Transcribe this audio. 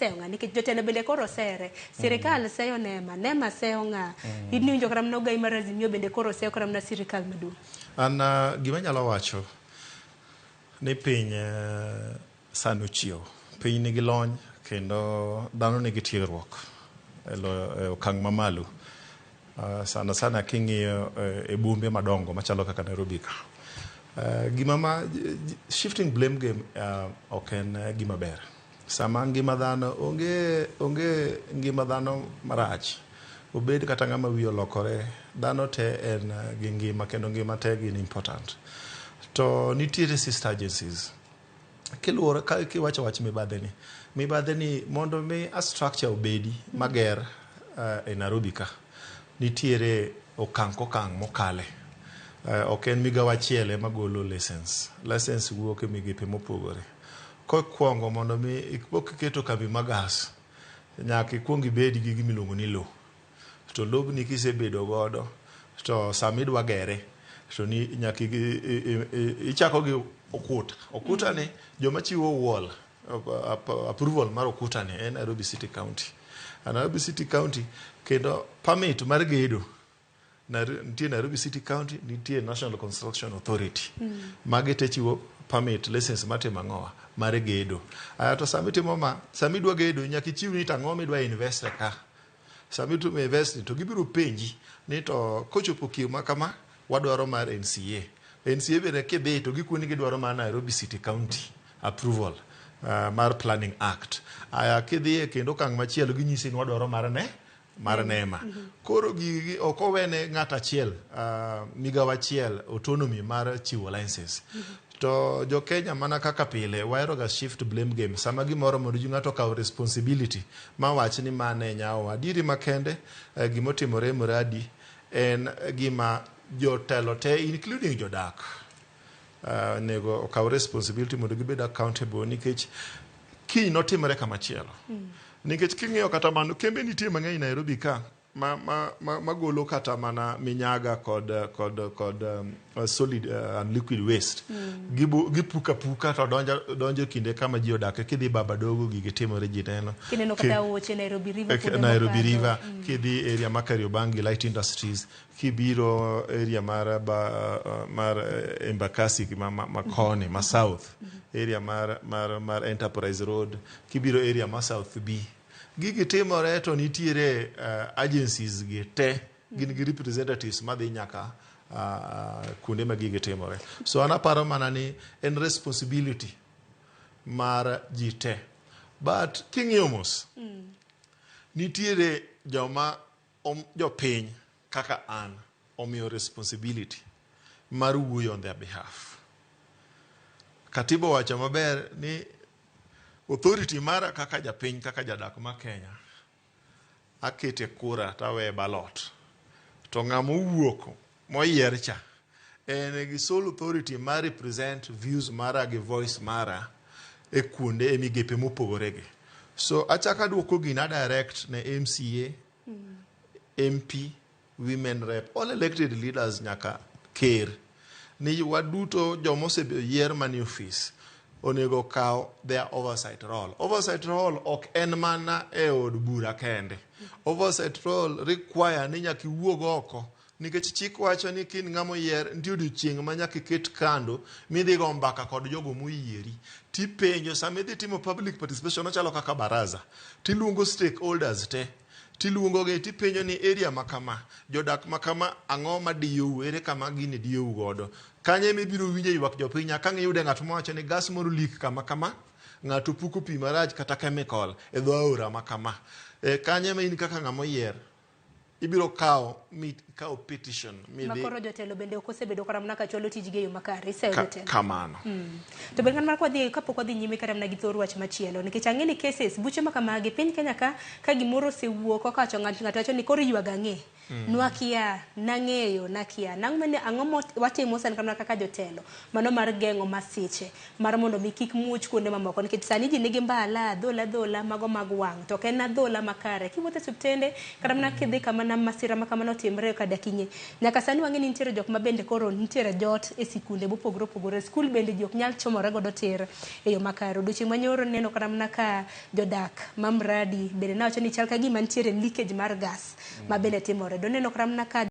Iseyo ng'a? Nikech jotelo bende koro osere. Sirikal seyo NEMA, NEMA seyo ng'a? Iwinjo kata mana ogai mar Azimio bende koro seyo kata mana sirikal maduong'. An gima anyalo wacho ni piny sani ochiew. Piny nigi lony kendo dhano nigi tiegruok e okang' mamalo. Sana sana king'iyo e bombe madongo machalo kaka Nairobi ka. Gima ma shifting blame game ok en gima ber. Sama ngima dhano onge onge ngima dhano marach, obed kata ng'ama wiye olokore, dhano te en gi ngima kendo ngima te gin important. To nitiere sister agencies. Kiluwore ka kiwacho wach mibadhi ni, mibadhi ni mondo mi a structure obedi mager e Nairobi ka, nitiere okang' kokang' mokale. Ok en migawo achiel ema golo license. License wuok e migepe mopogore. Kokwongo mondo mi pok iketo kambi mar gas, nyaka ikuong ibed gi gima iluongo ni lowo. To lobni kisebedo godo, to sama idwa gere, to ni nyaka ichako gi okuta. Okuta ni joma chiwo wall, approval mar okuta ni en Nairobi City County. Nairobi City County kendo permit mar gedo nitie Nairobi City County, nitie National Construction Authority. Magi te chiwo permit, license mar timo ang'owa? Mar gedo. Aya to sama itimo ma, sama idwa gedo nyaka ichiw ni to ang'o midwa invest e ka. Sama itimo invest ni to gibiro penji ni to kochopo kiew ma kama, wadwaro mar NCA. NCA bende kidhi to gikoni gidwaro mar Nairobi City County approval mar Planning Act. Aya kidhiye kendo okang' machielo ginyisi ni wadwaro mar ne mar NEMA. Koro gigi ok owene ng'at achiel, migawo achiel autonomy mar chiwo license. To jo Kenya mana kaka pile wahero ga shift blame game. Sama gimoro mondo ji ng'ato okaw responsibility ma wach ni mane nyawo. Adieri makende gimotimore e mradi en gima jotelo te including jodak onego okaw responsibility mondo gibed accountable nikech kiny notimore kamachielo. Nikech king'iyo kata mano kembe nitie mang'eny Nairobi ka ma golo kata mana minyaga kod solid and liquid waste. Gipuko apuka to donjo donjo kinde kama ji odake. Kidhi Baba Dogo gigi timore, ji neno. Kineno kata aoche Nairobi River kuonde Nairobi mokadho. River, kidhi area mar Kariobangi Light Industries, kibiro area mar Embakasi ma koni ma south, area mar Enterprise Road, kibiro area ma South B, gigi timore to nitiere agencies gi te gin gi representatives madhi nyaka kuonde ma gigi timore. So an aparo mana ni en responsibility mar ji te, but king'iyo mos, nitiere joma jopiny kaka an omiyo responsibility mar wuoyo on their behalf. Katiba owacho maber ni authority mara kaka japiny, kaka jadak ma Kenya, akete kura taweye ballot to ng'ama owuok moyier cha en gi sole authority mar represent views mara gi voice mara e kuonde e migepe mopogore gi. So achako aduoko gina direct ne MCA, MP, women rep, all elected leaders nyaka ker ni waduto joma oseyier manie ofis onego kaw their oversight role. Oversight role ok en mana e od bura kende. Oversight role require ni nyaka iwuog oko nikech chik wacho ni kin ng'ama oyier, nitie odiochieng' ma nyaka iket kando midhi go mbaka kod jogo moyieri tipenjo. Sama idhi timo public participation ochalo kaka baraza, tiluongo stakeholders te, tiluongogi tipenjo ni area ma kama, jodak ma kama, ang'o madiyou, ere kama gini diyou godo. Kanyo ema ibiro winjo ywak jopiny nyaka ang' iyude ng'at mawacho ni gas moro leak kama kama, ng'ato puko pi marach kata chemical e dho aora ma kama. E, kanyo ema in kaka ng'ama oyier ibiro kawo mi ikaw petition ma midhi. Koro jotelo bende ok osebedo kata mana ka chwalo tijgi e yo makare, iseyo jotelo. Kamano. To ber mar kwadhi kapok wadhi nyime kata mana gi thor wach machielo, nikech ang'e ni cases buche ma kamagi piny Kenya ka gimoro osewuok okacho ng'ato, ng'ato wacho ni koro iywago ang'e nwakia nang'eyo nakia nang'o mane ang'o mo watimo sani kamano kaka jotelo mano mar geng'o masiche mar mondo mi kik muoch kuonde mamoko, nikech sani ji nigi mbala adhola adhola mago mag wang' to ok en adhola makare kiwuotho e osiptende kata mana kidhi kama. mana masira ma kamano otimre ka dak ing'e. Nyaka sani wang'e ni nitiere jok ma bende koro nitiere jot e sikunde mopogore opogore. Skul bende ji ok nyal chomore godo tir e yo makare. Odiochieng' manyoro neno kata mana ka jodak ma Mradi bende nawacho ni chal ka gima nitiere leakage mar gas ma bende timore. Doneno kata mana ka